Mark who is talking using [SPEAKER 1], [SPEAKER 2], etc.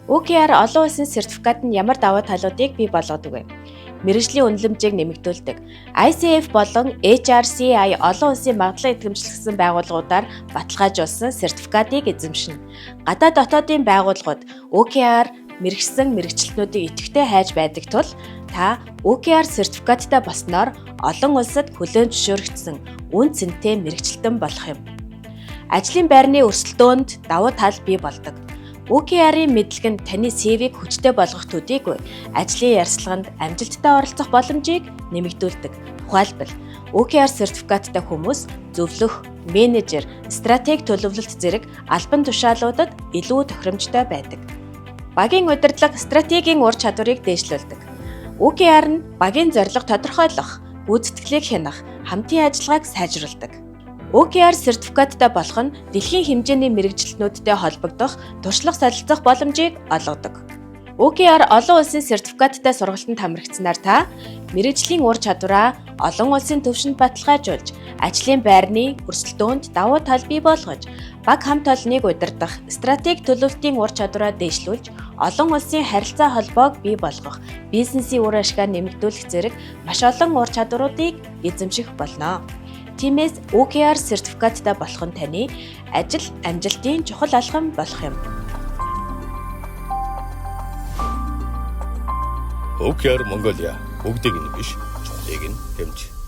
[SPEAKER 1] OKR олон улсын сертификат нь ямар давуу талуудыг бий болгодог вэ? Мэргэжлийн үнэлэмжийг нэмэгдүүлдэг. ICF болон HRCI олон улсын магадлан итгэмжлэгдсэн байгууллагуудаар баталгаажуулсан сертификатыг эзэмшинэ. Гадаад дотоодын байгууллагууд OKR мэргэшсэн мэргэжилтнүүдийг идэвхтэй хайж байдаг тул та OKR сертификаттай болсноор олон улсад хүлээн зөвшөөрөгдсөн үнэ цэнтэй мэргэжилтэн болох юм. Ажлын байрны өрсөлдөөнд давуу тал бий болдог. OKR-ийн мэдлэг нь таны CV-г хүчтэй болгох төдийгүй ажлын ярилцлаганд амжилттай оролцох боломжийг нэмэгдүүлдэг. Тухайлбал, OKR сертификаттай хүмүүс зөвлөх, менежер, стратеги төлөвлөлт зэрэг албан тушаалуудад илүү тохиромжтой байдаг. Багийн удирдлага стратегийн ур чадварыг дээшлүүлдэг. OKR нь багийн зорилго тодорхойлох, гүйцэтгэлийг хянах, хамтын ажиллагааг сайжруулдаг. OKR сертификаттай болох нь дэлхийн хэмжээний мэргэжилтнүүдтэй холбогдох, туршлага солилцох боломжийг олгодог. OKR олон улсын сертификаттай сургалтанд хамрагдсанаар та мэргэжлийн ур чадвараа олон улсын түвшинд баталгаажуулж, ажлын байрны өрсөлдөөнд давуу тал бий болгож, баг хамт олныг удирдах, стратеги төлөвлөлтийн ур чадвараа дээшлүүлж, олон улсын харилцаа холбоог бий болгох, бизнесийн үр ашгаа нэмэгдүүлэх зэрэг маш олон ур чадваруудыг эзэмших болно. Тиймээс OKR сертификаттай болох нь таны ажил амжилтын чухал алхам болох юм.
[SPEAKER 2] OKR Mongolia бүгдийг нь биш, чухлыг нь дэмж.